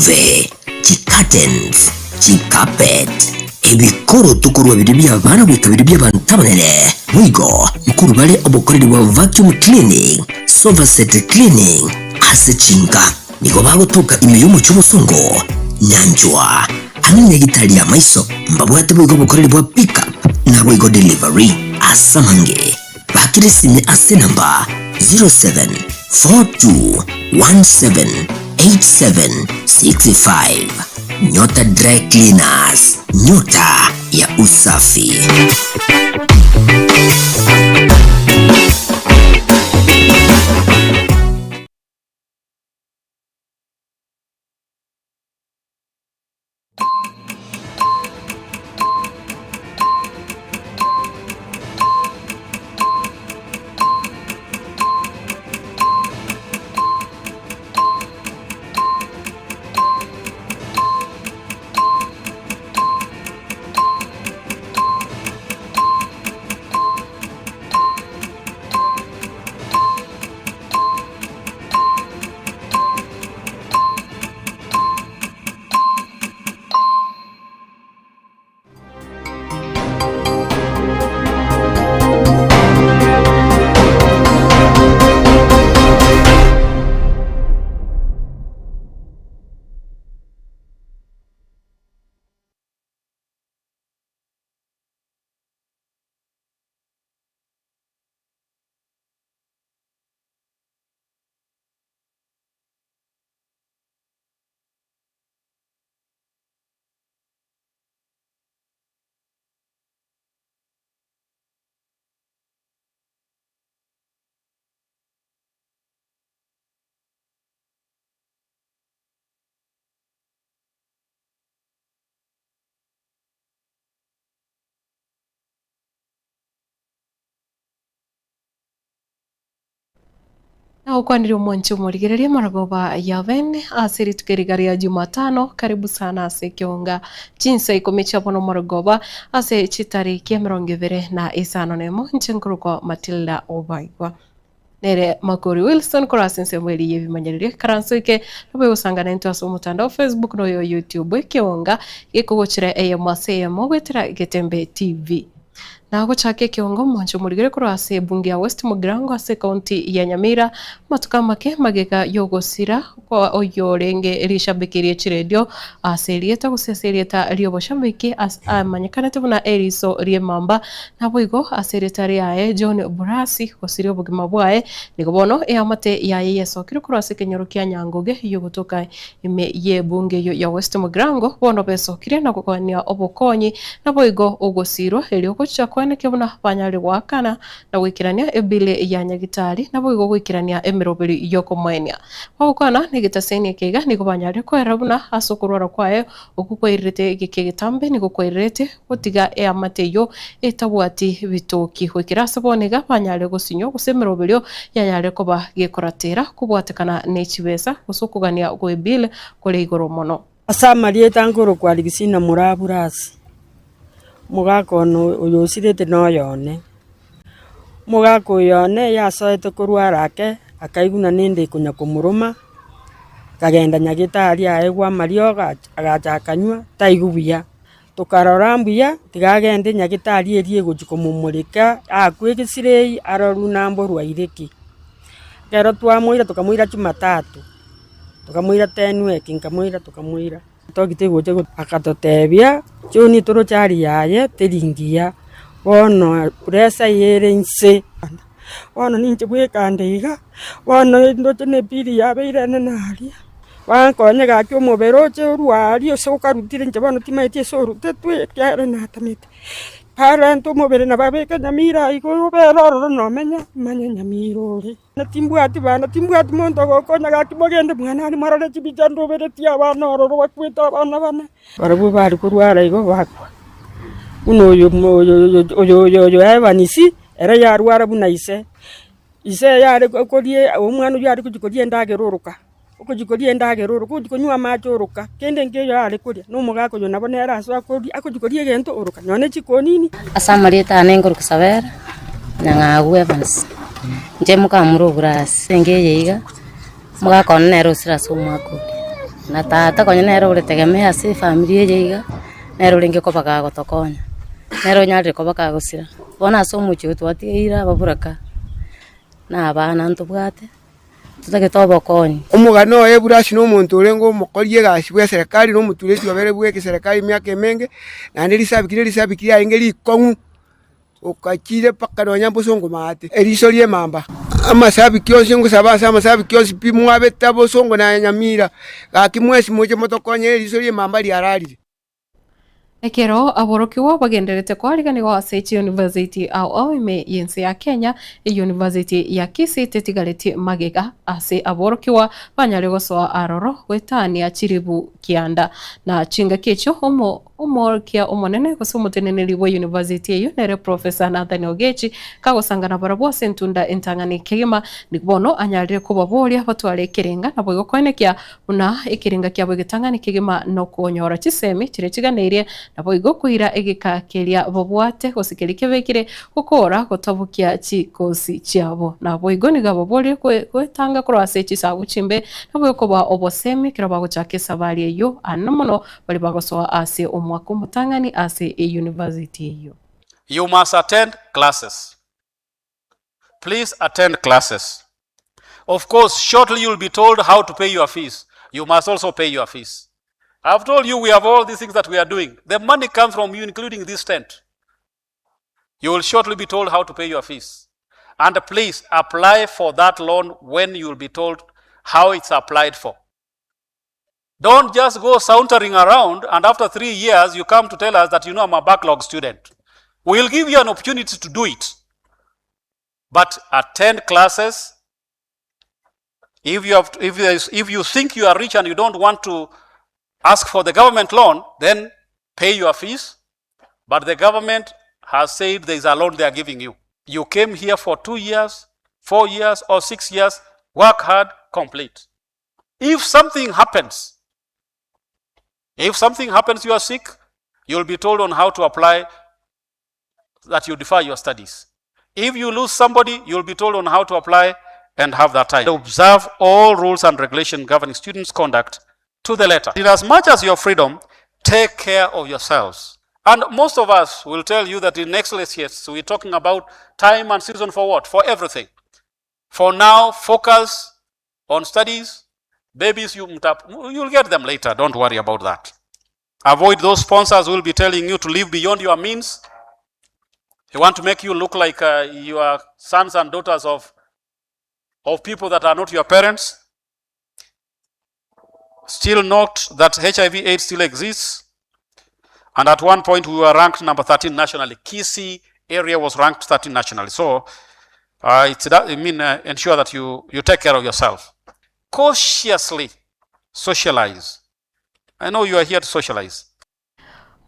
Chiduve, chicurtains, chicarpet, ebikoroto korwa biria bi'abana goika biria bi'abanto abanene. Boigo nkorwa bare obokoreri bwa vacuum cleaning, sofa set cleaning ase chinka. Nigo bagotoka ime y'omochie obosongo, nyanchwa, amo nenyagitari y'amaiso. Mbabwate boigo obokoreri bwa pick up naboigo delivery ase amange. Bakire esime ase enamba 0742178765. Nyota Dry Cleaners, nyota ya usafi. Nagokwanire omwanchi omorigereria marogoba ya bene ase rituko eriga ria Jumatano, karibu sana ase ekeonga chinsa ikomi chia bono marogoba ase chitariki emerongo ebere na isano na emo inche nkorokwa Matilda Obaigwa. Nere Makori Wilson korwa ase ensemo eria y'ebimanyererio ekaranso eke nabo egosangana intwe ase omotandao Facebook na oyo YouTube ekeonga gekogochera eyemo ase eyemo goetera Getembe TV. Na gochaka ekeongo omwancho omorigere korwa ase ebunge ya West Mugirango ase ekaunti ya Nyamira, amatuko amake magega y'ogosira kwa oyorenge rishabiki rie chiredio ase erieta gose ase erieta ri'oboshabiki ase amanyekanete buna eriso ri'emamba naboigo ase erieta riaye John Burasi gosiria obogima bwaye nigo bono eamate yaye yesokire korwa ase ekenyoro kia Nyangoge yogotoka Ime y'ebunge eyio ya West Mugirango bono besokirie na kogania obokonyi, naboigo ogosiirwa, erio gochia koenekia buna banyare goakana na goikerania ebili ya nyagitari, naboigo goikerania emeroberi y'okomoenia. Bagokwana negetaseni eke iga nigo banyarire koerera buna ase okorwara kwaye okwo kwairerete egeka egetambe nigo kwairerete gotiga eamate eyio etabwati bitoki goikera ase bono iga banyare gosinywa gose emeroberio yanyare koba gekoratera kobwatekana ne chibesa gose okogania gwe bill kore igoro mono. Ase amarieta nkorokwa Aleksina Muraburasi, omogaka one oyo osirete noyo one. Omogaka oyo one yasoete korwa arake, akaigwa ng'a nende konya komoroma, akagenda nyagetari aegwe amariogo agacha akanywa, taigwa buya. Tokarora mbuya, tiga agende nyagetari eria egochia komomoreka akwe egesirei arorwe namborwaire ki. Ekero twamoira tokamoira jumatatu, tokamoira tenweki nkamoira tokamoira. Togite gocha go akatotebia, choni toroche aria yaye teri ngiya, bono pressure ere inse, bono ninche bweka ande iga, bono ndoche na ebili yabeire enene aria. Bankonye gaki omobere oche orue aria ase okarutire inche bono timaeti ase orutetwe ekiagera natamete. Barente omobere nababeke nyamira iga obere ororo nomenya manye nyamira ore. Na timbwati bana, timbwati monto ogokonya gaki mogende mwane aria morore chibicha ndoberetie abana ororo bakwete abana bane. Barabwo bare korwara igo bakwa, buna oyo oyo oyo oyo Evans, ere yarwara buna ise. Ise yare koria omwana oyio are gochia koria endagera oroka. Ogochia koria endagera oroka, ogochia konywa amache oroka, kende nkeiyo are koria, na omogaka oyo nabo nere ase akoria, agochia koria egento oroka, nonya ne chikonini. Ase amarieta ane nkorokwa Sabera, Nyang'au Evans, inche mokamura obura ase enka eye iga, omogaka one nere osire ase omwaka oria. Na tata konya nere ore tegemeo ase efamiri eye iga, nere orenge koba kagotokonya, nere onyarire koba kagosira. Bono ase omochie oyo twatigeire ababuraka, na abana ntobwate, totagete obokonyi. Omogano oye Burasi nomonto orenge omokori egasi bw'eserekari, na omotureti obere bw'egeserekari emiaka emenge, naende risabiki ne risabiki riarenge rikong'u, okachire mpaka nonya mbosongo maate, eriso ri'emamba. Amasabiki onsi ngosaba ase amasabiki onsi pi mwabete abosongo na nyamira, gaki mwensi moche motokonye eriso ri'emamba riararire. Ekero aborokigwa bagendererete koariganigwa ase chiyunivasiti ao ao ime y'ense ya Kenya, eyunivasiti ya Kisii tetigareti magega ase aborokigwa banyare gosoa aroro goetania chiribu kianda. Na chingaki echio omo Omoorokia omonene gose omoteneneri bw'eyunivasiti eyio nere Professor Nathan Ogechi kagosangana barabwo ase entunda entang'ani kegima, nigo bono anyarire kobaboria batware ekerenga naboigo koenekia buna ekerenga kiabo egetang'ani kegima nokonyora chisemi chiria chiganeirie naboigo koira egeka keria babwate gose keria kebekire gokora gotabokia chikosi chiabo. Naboigo nigo ababorie goetanga korwa ase chisagu chimbe naboigo koba obosemi ekero bagochaka esabari eyio ane mono baria bagosoa ase omwaka omotang'ani ase eyunivasiti eyio. You must attend classes. Please attend classes. Of course, shortly you'll be told how to pay your fees. You must also pay your fees. I've told you we have all these things that we are doing. The money comes from you, including this tent. You will shortly be told how to pay your fees. And please apply for that loan when you will be told how it's applied for. Don't just go sauntering around and after 3 years you come to tell us that you know I'm a backlog student. We'll give you an opportunity to do it. But attend classes. If you, have, if, is, if you think you are rich and you don't want to ask for the government loan, then pay your fees. But the government has said there is a loan they are giving you. You came here for 2 years, 4 years, or 6 years. Work hard, complete. If something happens, if something happens, you are sick, you'll be told on how to apply that you defer your studies. If you lose somebody, you'll be told on how to apply and have that time. Observe all rules and regulations governing students' conduct to the letter. In as much as your freedom, take care of yourselves. And most of us will tell you that in next years, we're talking about time and season for what? For everything. For now, focus on studies. Babies, you, you'll get them later. Don't worry about that. Avoid those sponsors who will be telling you to live beyond your means. They want to make you look like uh, you are sons and daughters of, of people that are not your parents. Still note that HIV AIDS still exists. And at one point, we were ranked number 13 nationally. Kisii area was ranked 13 nationally. So uh, it's that, I mean, uh, ensure that you, you take care of yourself. Cautiously socialize. I know you are here to socialize.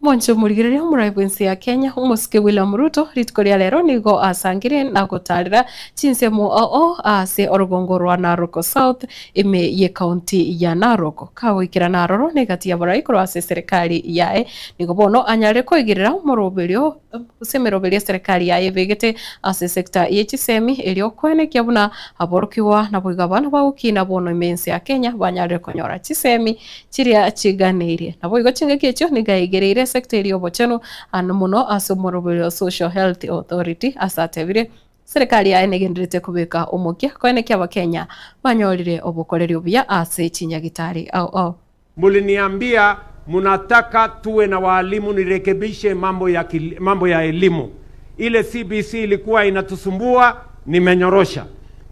Monche omorigereria omorai bw'ense ya Kenya, omosike William Ruto, rituko ria rero nigo asangire na gotarera chinsemo oo ase orogongo rwa Narok South ime y'ecounty ya Narok. Kagoikerana aroro negati y'abarai korwa ase eserekari yaye, nigo bono anyare koigerera omoroberio gose emeroberio eserekari yaye ebegete ase esecta ye chisemi erio koenekia buna aborokigwa naboigo abana bagokina bono ime y'ense ya Kenya banyarire konyora chisemi chiria chiganeirie. Naboigo chingaki echio nigo aigereire esecta eria y'obochenu ano mono ase omoroberio Social Health Authority ase atebire Serikali yaye negendererete kobeka omokia koenekia Abakenya banyorire obokoreri obuya ase chinyagitari ao ao. Muliniambia munataka tuwe na waalimu nirekebishe mambo ya, mambo ya elimu. Ile CBC ilikuwa inatusumbua, nimenyorosha.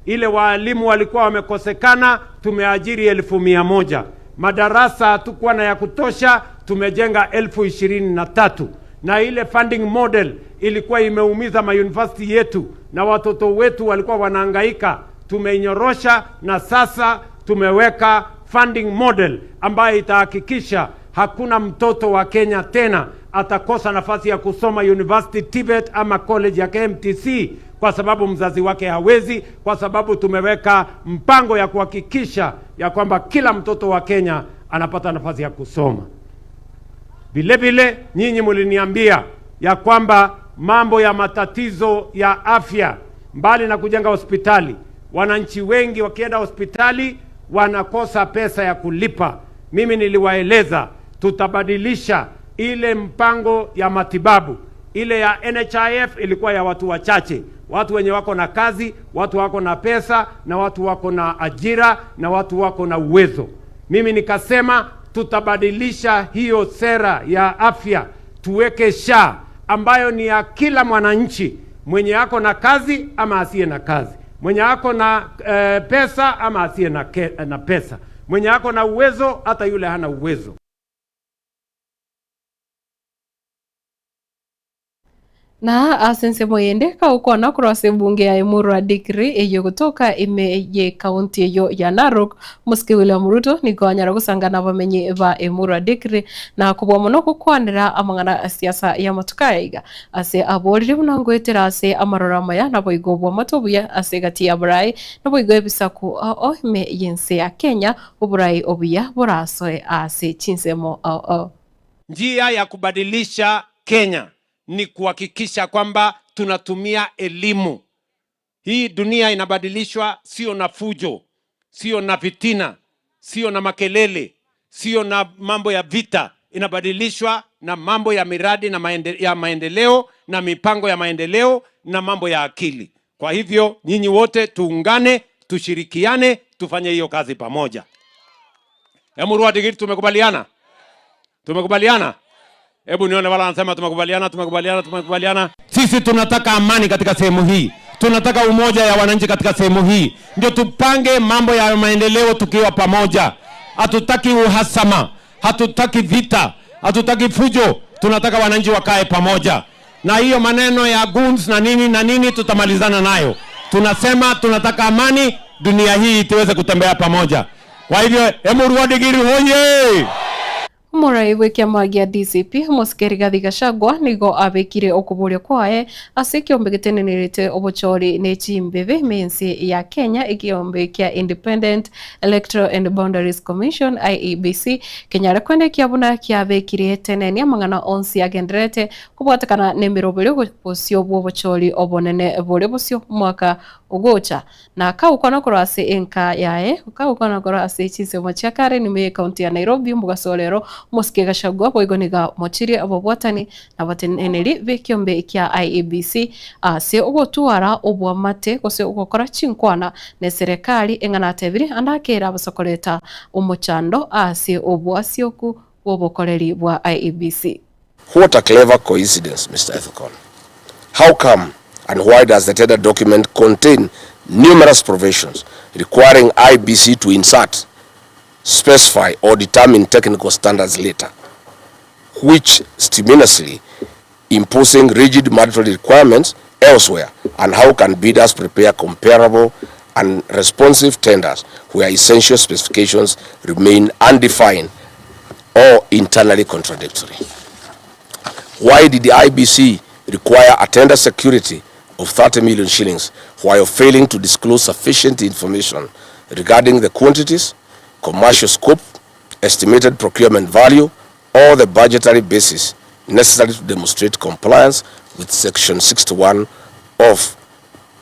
Ile waalimu walikuwa wamekosekana, tumeajiri 100,000. Madarasa hatukuwa na ya kutosha, tumejenga 23,000. Na ile funding model ilikuwa imeumiza mauniversity yetu na watoto wetu walikuwa wanahangaika, tumeinyorosha na sasa tumeweka funding model ambayo itahakikisha hakuna mtoto wa Kenya tena atakosa nafasi ya kusoma university TVET ama college ya KMTC kwa sababu mzazi wake hawezi, kwa sababu tumeweka mpango ya kuhakikisha ya kwamba kila mtoto wa Kenya anapata nafasi ya kusoma. Vile vile nyinyi muliniambia ya kwamba mambo ya matatizo ya afya, mbali na kujenga hospitali, wananchi wengi wakienda hospitali wanakosa pesa ya kulipa. Mimi niliwaeleza tutabadilisha ile mpango ya matibabu. Ile ya NHIF ilikuwa ya watu wachache, watu wenye wako na kazi, watu wako na pesa, na watu wako na ajira, na watu wako na uwezo. Mimi nikasema tutabadilisha hiyo sera ya afya, tuweke SHA ambayo ni ya kila mwananchi mwenye ako na kazi ama asiye na kazi, mwenye ako na eh, pesa ama asiye na, ke, na pesa, mwenye ako na uwezo hata yule hana uwezo. Na ase ensemo eyende kagokwana korwa ase ebunge ya Emurua Dikirr eyio gotoka ime ye county eyio ya Narok, Omosike William Ruto nigo anyara gosanga nabamenyi ba Emurua Dikirr na kobua mono gokwanera amang'ana a siasa y'amatuko aya iga ase aborire buna ngoetera ase amaroro amaya naboigo obwamate obuya ase egati y'abarai naboigo ebisaku ao ime y'ense ya Kenya oborai obuya borasoe ase chinsemo ao ao. Njia ya kubadilisha Kenya ni kuhakikisha kwamba tunatumia elimu. Hii dunia inabadilishwa sio na fujo, sio na fitina, sio na makelele, sio na mambo ya vita. Inabadilishwa na mambo ya miradi na maende, ya maendeleo na mipango ya maendeleo na mambo ya akili. Kwa hivyo nyinyi wote tuungane, tushirikiane, tufanye hiyo kazi pamoja. Emurua Dikirr, tumekubaliana? Tumekubaliana? Hebu nione wala wanasema tumekubaliana, tumekubaliana, tumekubaliana. Sisi tunataka amani katika sehemu hii, tunataka umoja ya wananchi katika sehemu hii, ndio tupange mambo ya maendeleo tukiwa pamoja. Hatutaki uhasama, hatutaki vita, hatutaki fujo, tunataka wananchi wakae pamoja. Na hiyo maneno ya goons na nini na nini tutamalizana nayo. Tunasema tunataka amani, dunia hii tuweze kutembea pamoja. Kwa hivyo, Emurua Dikirr hoye! Omorai bw'ekiama gia DCP, Omosike Rigathi Gachagua nigo abekire okoboria kwaye ase ekiombe getenenerete obochori ne chimbebe ime ense ya Kenya ekiombe kia Independent Electoral and Boundaries Commission, IEBC, kenyare koenekia buna kiabekire tenenia amang'ana onsi agendererete kobwatekana nemeroberio bosio bw'obochori obonene bore bosio omwaka ogocha. Na kagokwana korwa ase enka yaye, kagokwana korwa ase chinsemo chia Karen ime y'ecounty ya Nairobi omogaso o rero, omosike Gachagua boigo nigo amochirie ababwatani na abateneneri b'ekiombe kia IEBC ase ogotwara oboamate gose ogokora chinkwana neserekari eng'ana atebirie ande akere abase koreta omochando ase oboasioku bw'obokoreri bwa IEBC. What a clever coincidence, Mr. Ethekon. How come and why does the tender document contain numerous provisions requiring IBC to insert, specify or determine technical standards later, which strenuously imposing rigid mandatory requirements elsewhere, and how can bidders prepare comparable and responsive tenders where essential specifications remain undefined or internally contradictory? Why did the IBC require a tender security of 30 million shillings while failing to disclose sufficient information regarding the quantities, commercial scope, estimated procurement value, or the budgetary basis necessary to demonstrate compliance with Section 61 of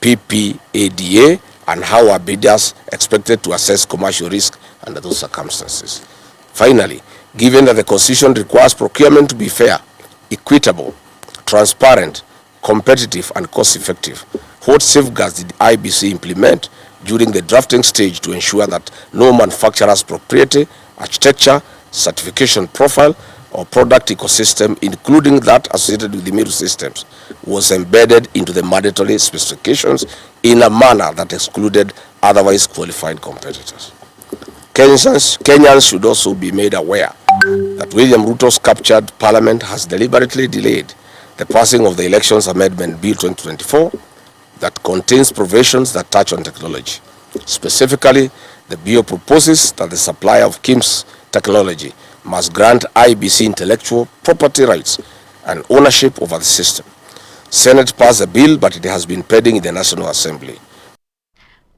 PPADA, and how are bidders expected to assess commercial risk under those circumstances? Finally, given that the Constitution requires procurement to be fair, equitable, transparent, competitive, and cost-effective, what safeguards did IBC implement during the drafting stage to ensure that no manufacturer's proprietary architecture, certification profile, or product ecosystem, including that associated with the Meru systems, was embedded into the mandatory specifications in a manner that excluded otherwise qualified competitors? Kenyans should also be made aware that William Ruto's captured parliament has deliberately delayed the passing of the Elections Amendment Bill 2024 that contains provisions that touch on technology. Specifically, the bill proposes that the supplier of KIMS technology must grant IBC intellectual property rights and ownership over the system. Senate passed a bill, but it has been pending in the National Assembly.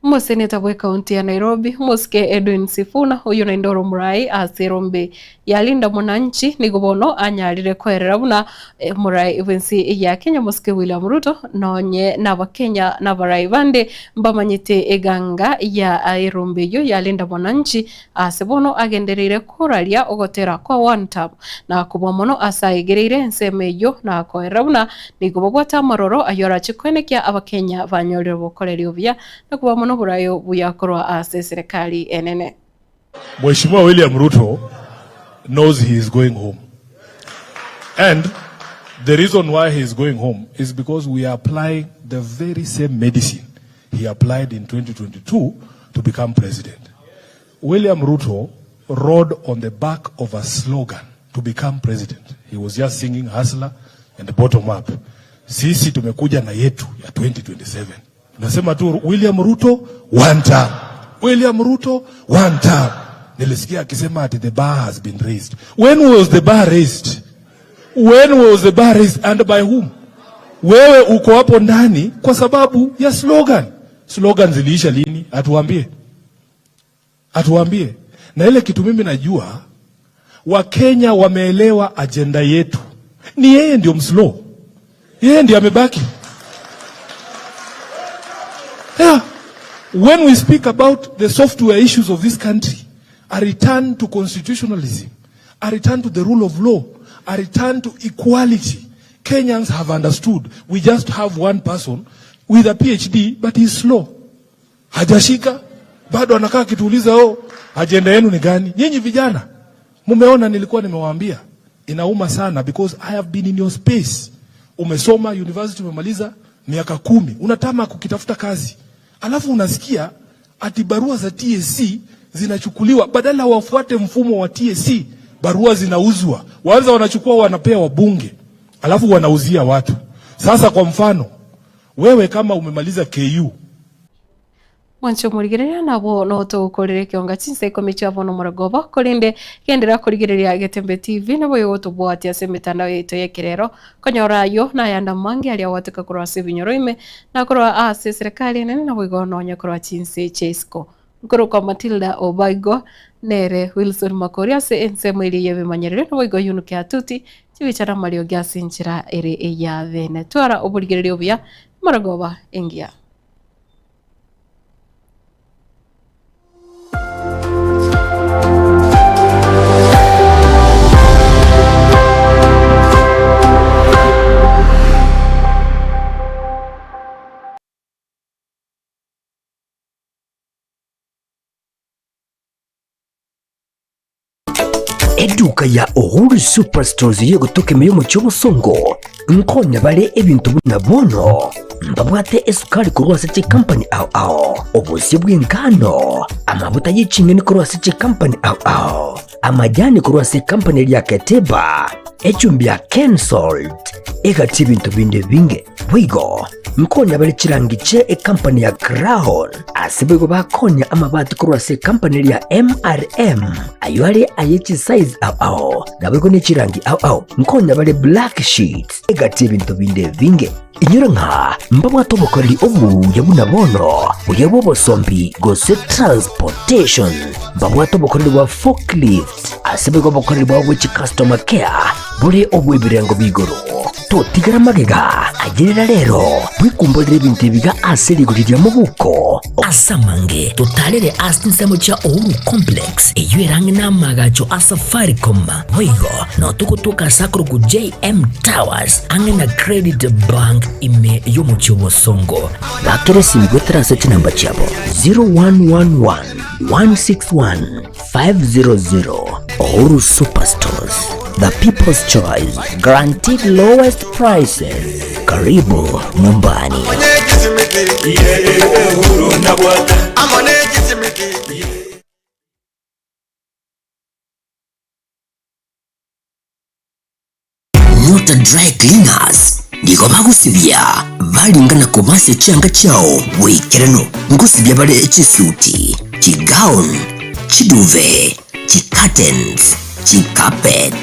Omoseneta bw'ekaunti ya Nairobi, Omosike Edwin Sifuna, oyio naende ore omorai ase erombe ya Linda Mwananchi, nigo bono anyarire koerera buna omorai bw'ense ya Kenya Omosike William Ruto nonye n'Abakenya n'abarai bande mbamanyete eganga ya erombe eyio ya Linda Mwananchi ase bono agendereire koraria ogotera kwa One Term na kobua mono ase aegereire ensemo eyio na koerera buna Nigo babwate amaroro ayio arache koenekia Abakenya banyorire obokoreri obuya na koba amo noboraai obuya korwa ase eserekari enene. Mheshimiwa William Ruto knows he is going home and the reason why he is going home is because we are applying the very same medicine he applied in 2022 to become president. William Ruto rode on the back of a slogan to become president. He was just singing hustler and bottom up. Sisi tumekuja na yetu ya 2027. Tunasema tu William Ruto one term. William Ruto one term. Nilisikia akisema ati the bar has been raised. When was the bar raised? When was the bar raised and by whom? Wewe uko hapo ndani kwa sababu ya slogan. Slogan ziliisha lini? Atuambie. Atuambie. Na ile kitu mimi najua Wakenya wameelewa ajenda yetu. Ni yeye ndio mslow. Yeye ndio amebaki. Yeah. When we speak about the software issues of this country, a return to constitutionalism, a return to the rule of law, a return to equality, Kenyans have understood. We just have one person with a PhD, but he's slow. Hajashika, bado anakaa akituuliza, oh, ajenda yenu ni gani? Nyinyi vijana, mumeona nilikuwa nimewaambia, inauma sana because I have been in your space. Umesoma university, umemaliza miaka kumi, unatama kukitafuta kazi, alafu unasikia ati barua za TSC zinachukuliwa, badala wafuate mfumo wa TSC, barua zinauzwa. Waanza wanachukua wanapea wabunge, alafu wanauzia watu. Sasa kwa mfano, wewe kama umemaliza KU Mwanche omorigereria nabo notogokorera ekeonga chinsa ikomi chia bono omorogoba, korende genderera korigereria Getembe TV nabo egotobwatia ase emetandao yaito y'ekerero konyora ayio na ayande amange aria agwateka korwa ase ebinyoro ime na korwa ase eserekari enene naboigo nonye korwa chinse chia isiko. Nkorokwa Matilda Obaigo nere Wilson Makori ase ensemo eria y'ebimanyererio naboigo Yunuke Atuti chibicha namariogi ase enchera ere eya bene. Twara oborigereria obuya emorogoba engiya. Eduka ya Uhuru Superstores y'egotoka ime y'omochie obosongo nkonya bare ebinto buna bono mbabwate esukari korwa ase chikampani ao ao, obosie bw'engano, amabuta ye ching'eni korwa ase chikampani ao ao, amajani korwa ase ekampani eria Keteba, echumbi ya Kensalt, egati ebinto binde ebinge. Boigo nkonya bare chirangi chie ekampani ya Crown, ase boigo bakonya amabati korwa ase ekampani eria MRM, ayio are aye chisize ao ao, naboigo ne chirangi ao ao. Nkonya bare black sheets, egati ebinto binde ebinge. Inyora ng'a mbabwate obokoreri obuya buna bono, buya bw'obosombi gose transportation. Mbabwate obokoreri bwa forklift, ase boigo obokoreri bwabo bwe chicustomer care bore obw'ebirengo b'igoro. Totigara magega, ayerera rero, bwekumborere ebinto ebiga ase rigori ria mobuko. Ase amange totarere ase chinsemo chia Uhuru Complex, eyio ere ang'e n'amaagacho a Safaricom. Boigo notogotoka ase akorokwa JM Towers ang'e na Credit Bank ime y'omochie o Bosongo. Bakera esimi goetera ase chinamba chiabo 0111 161 500. Uhuru Superstores, the people's choice, guaranteed lowest prices. Karibu nyumbani. Nyota Dry Cleaners nigo bagosibia baringa na kobasia chianga chiao boikeranu. Ngosibia bare chisuti, chigown, chiduve, chicurtains, chicarpet,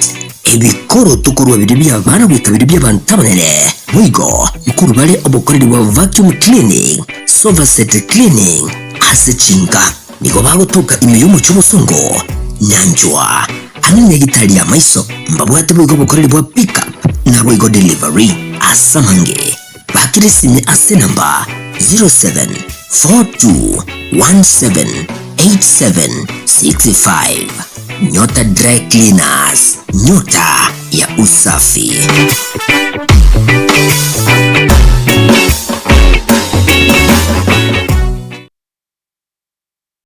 ebikoroto korwa biria bi'abana goika biria bi'abanto abanene. Boigo nkorwa bare obokoreri bwa vacuum cleaning, sofa set cleaning, ase chinka. Nigo bagotoka ime y'omochie obosongo, nyanchwa, ang'e negitari y'amaiso. Mbabwate boigo obokoreri bwa pick up naboigo delivery. Ase amange, bakire esime ase enamba 0742178765. Nyota Dry Cleaners, nyota ya usafi.